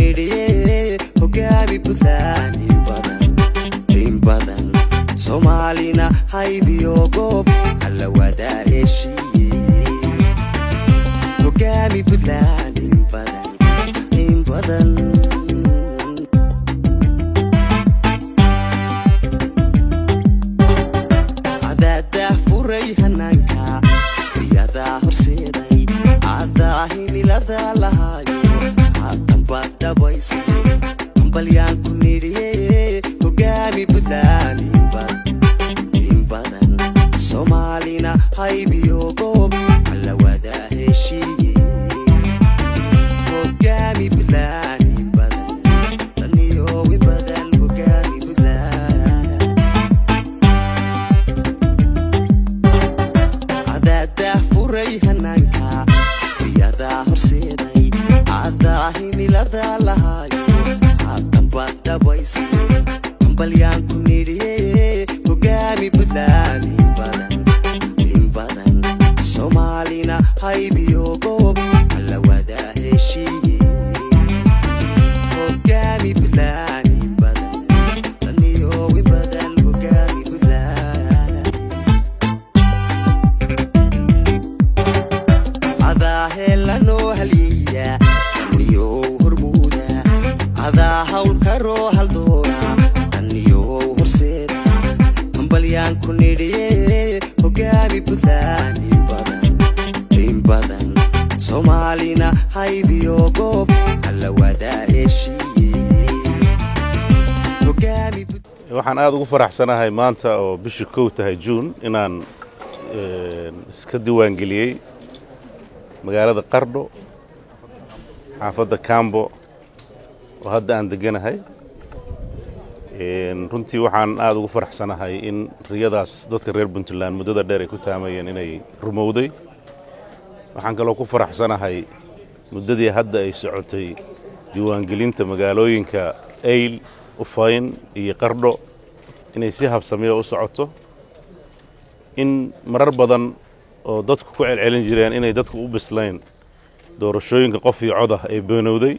Nidhiye hogaami Puntland in badan, Soomaalina haybiyo goob hala wadaa heshiiye. Hogaami Puntland in badan, in badan. Cadaadah furay hanaanka, xisbiyadaa horseeday, cadaa himilada lahaayo, haatan baad dhabaysay. Hambalyaan ku nidhiye hogaami Puntland in badan, Soomaalina haybiyo goob hala wadaa heshiiye. Hogaami Puntland in badan, taniyo in badan, hogaami Puntland. Cadaadah furay hanaanka, xisbiyadaa horseeday, cadaa himilada lahaayo, haatan baad dhabaysay. Hambalyaan ku nidhiye hogaami Puntland in badan, in badan, Soomaalina haybiyo goob hala wadaa heshiiye. Hogaami Puntland in badan, taniyo in badan, hogaami Puntland. Adaa heelanoo halyeeya, taniyow hormuuda, adaa hawlkaroo haldoora, taniyow horseeda. Hambalyaan ku nidhiye hogaami Puntland in badan, in badan, Soomaalina haybiyo goob hala wadaa heshiiye. Hogaami. Waxaan aada ugu faraxsanahay maanta oo bishii 1 tahay Juun inaan iska diiwaangeliyey magaalada Qardho, xaafadda Cambo oo hadda aan deganahay. Runtii waxaan aada ugu faraxsanahay in riyadaas dadka reer Puntland muddada dheer ay ku taamayeen inay rumowday. Waxaan kaloo ku faraxsanahay muddadii hadda ay socotay diiwaangelinta magaalooyinka Eyl, Ufayn iyo Qardho inay si habsamiya u socoto, in marar badan oo dadku ku celcelin jireen inay dadku u bislayn doorashooyinka qof iyo cod ah ay beenowday,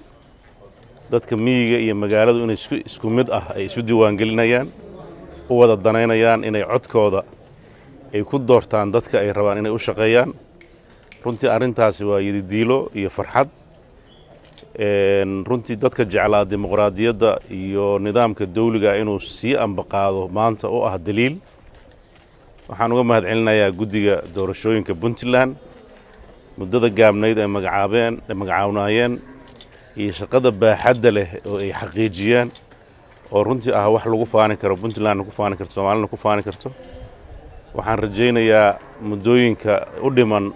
dadka miyiga iyo magaaladu inay isku mid ah ay isu diiwaangelinayaan, u wada danaynayaan inay codkooda ay ku doortaan dadka ay rabaan inay u shaqeeyaan. Runtii arrintaasi waa yididiilo iyo farxad. Runtii dadka jeclaa dimuqraadiyadda iyo nidaamka dawliga inuu sii ambaqaado maanta u ah daliil. Waxaan uga mahad celinayaa guddiga doorashooyinka Puntland muddada gaabnayd ay magacaabeen, ay magacaawnayeen, iyo shaqada baaxadda leh oo ay xaqiijiyeen, oo runtii ah wax lagu faani karo, Puntlandna ku faani karto, Soomaalina ku faani karto. Waxaan rajaynayaa muddooyinka u dhiman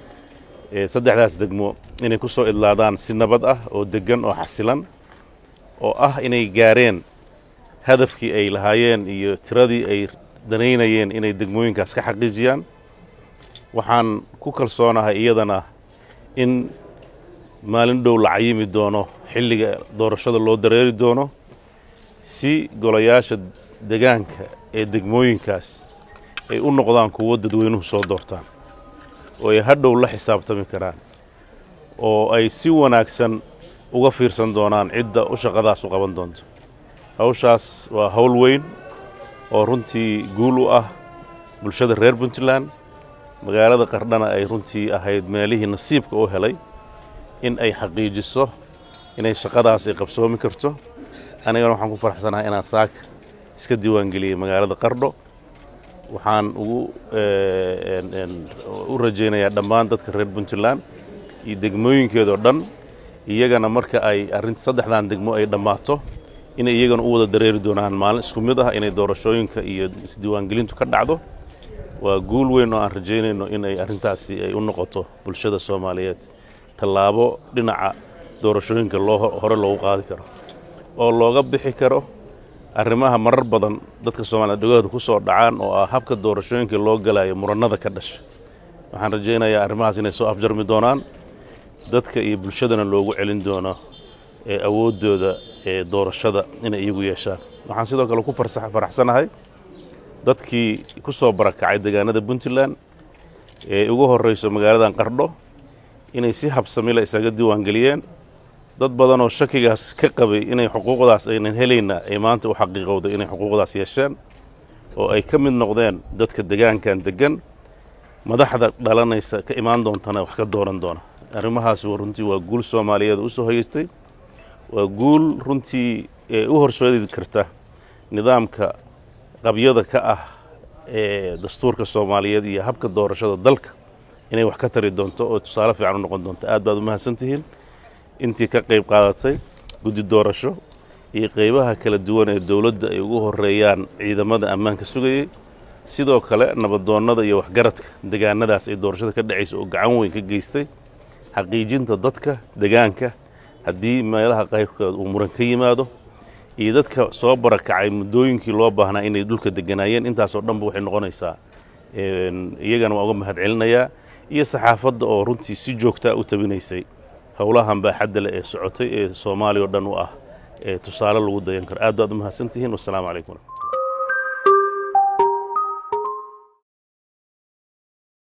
ee saddexdaas degmo inay ku soo idlaadaan si nabad ah oo deggan oo xasilan, oo ah inay gaareen hadafkii ay lahaayeen iyo tiradii ay danaynayeen inay degmooyinkaas ka xaqiijiyaan. Waxaan ku kalsoonahay iyadana in maalin dhow la cayimi doono xilliga doorashada loo dareeri doono, si golayaasha degaanka ee degmooyinkaas ay u noqdaan kuwo dadweynuhu soo doortaan oo ay hadhow la xisaabtami karaan, oo ay si wanaagsan uga fiirsan doonaan cidda u shaqadaas u qaban doonto. Hawshaas waa hawl weyn oo runtii guul u ah bulshada reer Puntland. Magaalada Qardhana ay runtii ahayd meelihii nasiibka u helay in ay xaqiijiso inay shaqadaas ay qabsoomi karto. Anigana waxaan ku faraxsanahay inaan saaka iska diiwaangeliyey magaalada Qardho. Waxaan ugu u rajaynayaa dhammaan dadka reer Puntland iyo degmooyinkeedoo dhan iyagana marka ay arrinta saddexdan degmo ay dhammaato inay iyagana u wada dareeri doonaan maalin isku mid ah inay doorashooyinka iyo isdiiwaangelintu ka dhacdo. Waa guul weyn oo aan rajaynayno inay arrintaasi ay u noqoto bulshada Soomaaliyeed tallaabo dhinaca doorashooyinka loo hore loogu qaadi karo oo looga bixi karo arrimaha marar badan dadka Soomaaliyed dhegahooda ku soo dhacaan, oo ah habka doorashooyinka loo galayo murannada ka dhasha. Waxaan rajaynayaa arrimahaas inay soo afjarmi doonaan, dadka iyo bulshadana loogu celin doono ee awooddooda ee doorashada inay iyagu yeeshaan. Waxaan sidoo kale ku faraxsanahay dadkii ku soo barakacay deegaanada Puntland ee ugu horreyso magaaladan Qardho inay si habsamila isaga diiwaangeliyeen. Dad badan oo shakigaas ka qabay inay xuquuqdaas aynan helayna ay maanta u xaqiiqowday inay xuquuqdaas yeesheen oo ay ka mid noqdeen dadka degaankan degan, madaxda dhalanaysa ka imaan doontana wax ka dooran doona. Arrimahaas runtii waa guul Soomaaliyeed u soo hoyeystay, waa guul runtii ee u horseedi karta nidaamka qabyada ka ah ee dastuurka Soomaaliyeed iyo habka doorashada dalka inay wax ka tari doonto oo tusaale fiican u noqon doonto. Aad baad u mahadsantihiin intii ka qayb qaadatay, guddi doorasho iyo qaybaha kala duwan ee dowladda ay ugu horeeyaan ciidamada ammaanka sugayey, sidoo kale nabadoonnada iyo waxgaradka degaanadaas ay doorashada ka dhacaysa oo gacan weyn ka geystay xaqiijinta dadka degaanka haddii meelaha qaybkood uu muran ka yimaado, iyo dadka soo barakacay muddooyinkii loo baahnaa inay dhulka deganaayeen. Intaasoo dhanba waxay noqonaysaa iyagana waa uga mahad celinayaa, iyo saxaafadda oo runtii si joogtaa u tabinaysay howlahan baaxadda leh ee socotay ee Soomaaliya oo dhan u ah ee tusaale lagu dayan karo. Aad baad u mahadsantihiin. Wassalaamu calaykum waraxmatullah.